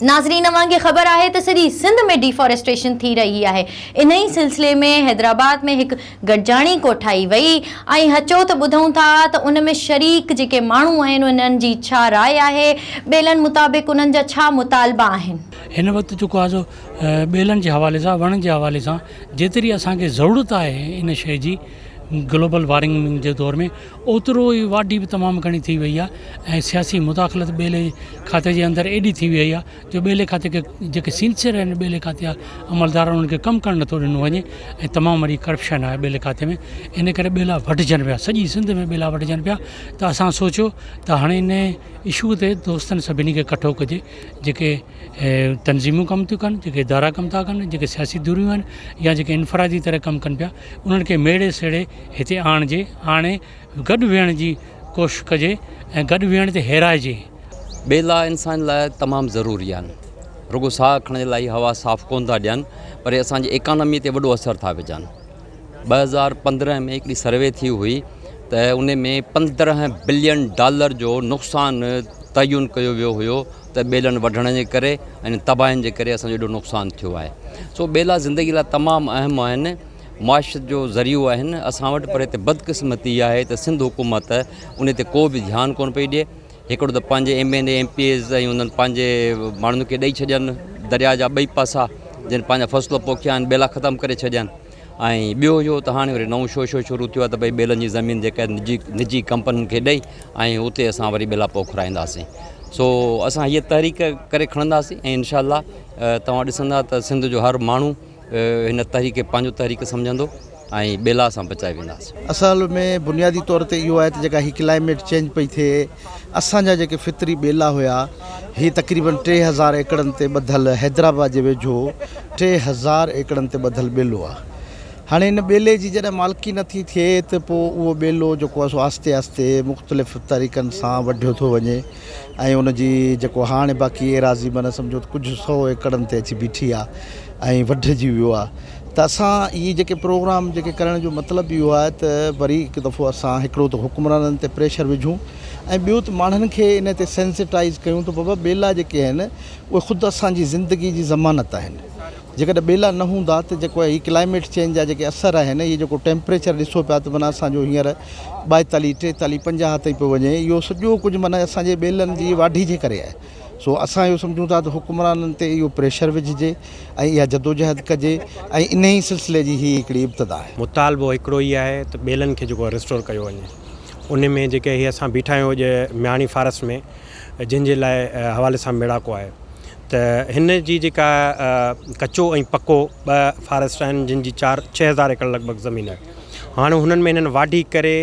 ناظرين اوهان کي خبر آهي ته سڄي سنڌ ۾ ڊيفاريسٽريشن ٿي رهي آهي انهي سلسلي ۾ حيدرآباد ۾ هڪ گڏجاڻي ڪوٺائي وئي ۽ اچو ته ٻڌون ٿا ته ان ۾ شريڪ جيڪي ماڻهو آهن انهن جي ڇا راء آهي ٻيلن مطابق انهن جا ڇا مطالبا آهن. هن وقت جيڪو آهي سو ٻيلن جي حوالي سان وڻن جي حوالي سان جيتري اسان کي ضرورت آهي ان شيء جي گلوبل وارمنگ جي دور ۾ اوترو ئي واڍي به تمام گهڻي ٿي وئي آهي ۽ سياسي مداخلت ٻيلي کاتي جي اندر ايڏي ٿي وئي آهي جو ٻيلي کاتي کي جيڪي سينسيئر آهن ٻيلي کاتي جا عملدار انهن کي ڪم ڪرڻ نٿو ڏنو وڃي ۽ تمام وڏي ڪرپشن آهي ٻيلي کاتي ۾ ان ڪري ٻيلا وڍجن پيا سڄي سنڌ ۾ ٻيلا وڍجن پيا ته اسان سوچيو ته هاڻي ان اشو تي دوستن سڀني کي ڪٺو ڪجي جيڪي تنظيمون ڪم ٿيون ڪن جيڪي ادارا ڪم ٿا ڪن جيڪي سياسي ڌريون آهن يا جيڪي انفرادي طرح ڪم ڪن پيا انهن کي ميڙي سيڙي هتي آڻجي، آڻي گڏ ويهڻ جي ڪوشش ڪجي ۽ گڏ ويهڻ تي هيرائجي. ٻيلا انسان لاء تمام ضروري آهن. رڳو ساهه کڻڻ جي لاء ئي هوا صاف ڪونه ٿا ڏين پر اسان جي ايڪانامي تي وڏو اثر ٿا وجهن. 2015 ۾ هڪڙي سروي ٿي هئي ته ان ۾ 15 بلين ڊالر جو نقصان تعين ڪيو ويو هيو ته ٻيلن وڍڻ جي ڪري ۽ تباهين جي ڪري اسان جو ايڏو نقصان ٿيو آهي. سو ٻيلا زندگي لاء تمام اهم آهن. معاشرت جو ذريعو آهن اسان وٽ پر هتي بدقسمتي اها آهي ته سنڌ حڪومت ان تي ڪو به ڌيان ڪونه پئي ڏئي هڪڙو ته پنهنجي M N A M P As ۽ انهن پنهنجي ماڻهن کي ڏئي ڇڏين درياء جا ٻئي پاسا جن پنهنجا فصل پوکيا آهن ٻيلا ختم ڪري ڇڏيا آهن ۽ ٻيو اهو ته هاڻي وري نئون شوشو شروع ٿيو آهي ته ڀئي ٻيلن جي زمين جيڪا نجي نجي ڪمپنين کي ڏئي ۽ اتي اسان وري ٻيلا پوکرائينداسين سو اسان هيء تحريڪ ڪري کڻنداسين ۽ انشاء الله توهان ڏسندا ته سنڌ جو هر ماڻهو هن تحريڪ کي پنهنجو تحريڪ سمجهندو ۽ ٻيلا اسان بچائي وينداسين. اصل ۾ بنيادي طور تي اهو آهي ته جيڪا هي ڪلائميٽ چينج پئي ٿئي اسان جا جيڪي فطري ٻيلا هيا هي تقريبن 3000 ايڪڙن تي ٻڌل حيدرآباد جي ويجهو 3000 ايڪڙن تي ٻڌل ٻيلو آهي هاڻي ان ٻيلي جي جڏهن مالڪي نٿي ٿئي ته پوء اهو ٻيلو جيڪو آهي سو آهستي آهستي مختلف طريقن سان وڍيو ٿو وڃي ۽ ان جي جيڪو هاڻي باقي ايراضي معنيٰ سمجهو ته ڪجهه سئو ايڪڙن تي اچي بيٺي آهي ۽ وڍجي ويو آهي ته اسان اهي جيڪي پروگرام جيڪي ڪرڻ جو مطلب اهو آهي ته وري هڪ دفعو اسان هڪڙو ته حڪمرانن تي پريشر وجهون ۽ ٻيو ته ماڻهن کي ان تي سينسيٽائز ڪيون ته بابا ٻيلا جيڪي آهن اهي خود اسان جي زندگي جي ضمانت آهن جيڪڏهن ٻيلا نه هوندا ته جيڪو هي ڪلائميٽ چينج جا جيڪي اثر آهن هي جيڪو ٽيمپريچر ڏسو پيا ته معنيٰ اسان جو هينئر 42 43 50 تائين پيو وڃي اهو سڄو ڪجهه معنيٰ اسان جي ٻيلن جي واڍي جي ڪري آهي سو اسان اهو سمجهون ٿا ته حڪمرانن تي اهو پريشر وجهجي ۽ اها جدوجهد ڪجي ۽ انهي سلسلي جي هي هڪڙي ابتدا آهي. مطالبو هڪڙو ئي آهي ته ٻيلن کي جيڪو ريسٽور ڪيو وڃي ان ۾ جيڪي هي اسان بيٺا آهيون اڄ مياڻي فارسٽ ۾ جنهن جي لاء حوالي سان ميڙاڪو آهي ته هن جي جيڪا ڪچو ۽ پڪو ٻه فاريسٽ آهن جن جي چار 6000 ايڪڙ لڳ ڀڳ زمين آهي هاڻي هنن ۾ هنن واڍي ڪري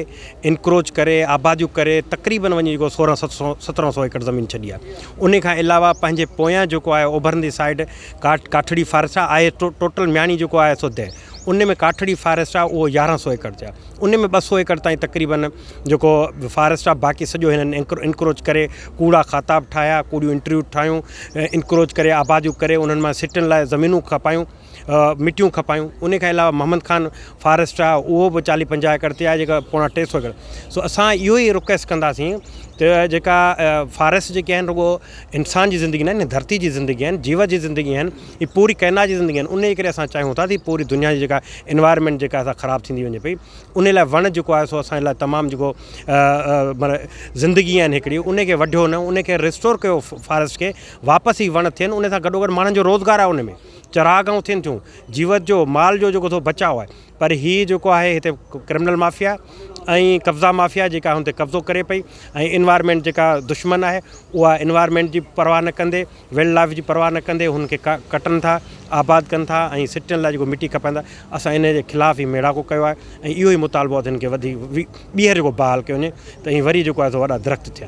انڪروچ ڪري آباديون ڪري تقريبن وڃي جيڪو سورهن ست سو سترهن سو ايڪڙ زمين ڇڏي آهي ان کان علاوه پنهنجي پويان جيڪو آهي اوڀرندي سائيڊ ڪاٺ ڪاٺڙي فاريسٽ آهي ٽوٽل مياڻي جيڪو آهي سو ده ان ۾ ڪاٺڙي فاريسٽ آهي اهو يارهن سو ايڪڙ تي آهي ان ۾ ٻه سو ايڪڙ تائين تقريبن جيڪو فاريسٽ آهي باقي سڄو هنن انڪروچ ڪري ڪوڙا کاتا به ٺاهيا ڪوڙيون انٽريو ٺاهيون انڪروچ ڪري آباديون ڪري انهن مان سٽن لاء زمينون کپايون مٽيون کپايون ان کان علاوه محمد خان فاريسٽ آهي اهو به چاليهه پنجاهه ايڪڙ تي آهي جيڪا پوڻا ٽي سو ايڪڙ سو اسان اهو ئي رڪويسٽ ڪنداسين ته جيڪا فاريسٽ جيڪي آهن رڳو انسان جي زندگي نه آهن ڌرتي جي زندگي آهن جيوت جي زندگي آهن هي پوري ڪائنات جي زندگي آهن ان جي ڪري اسان چاهيون ٿا ته پوري دنيا جي جيڪا انوائرمينٽ جيڪا سا خراب ٿيندي وڃي پئي ان لاء وڻ جيڪو آهي سو اسان لاء تمام جيڪو معنيٰ زندگي آهن هڪڙي ان کي وڍيو نه ان کي ريسٽور ڪيو فاريسٽ کي واپس هي وڻ ٿين ان سان گڏو گڏ ماڻهن جو روزگار آهي ان ۾ چراگاهون ٿين ٿيون جيوت جو مال جو جيڪو ٿو بچاء آهي پر هي جيڪو آهي هتي ڪرمنل مافيا ۽ قبضا مافيا جيڪا هن تي قبضو ڪري پئي ۽ انوائرمينٽ جيڪا دشمن آهي اها انوائرمينٽ جي پرواهه نه ڪندي ويلڊ لائف جي پرواهه نه ڪندي هن کي ڪٽن ٿا آباد ڪن ٿا ۽ سٽين لاء جيڪو مٽي کپائن ٿا اسان ان جي خلاف هي ميڙاڪو ڪيو آهي ۽ اهو ئي مطالبو آهي ته هن کي وڌيڪ ٻيهر جيڪو بحال ڪيو وڃي ته ۽ وري جيڪو آهي سو وڏا درخت ٿين.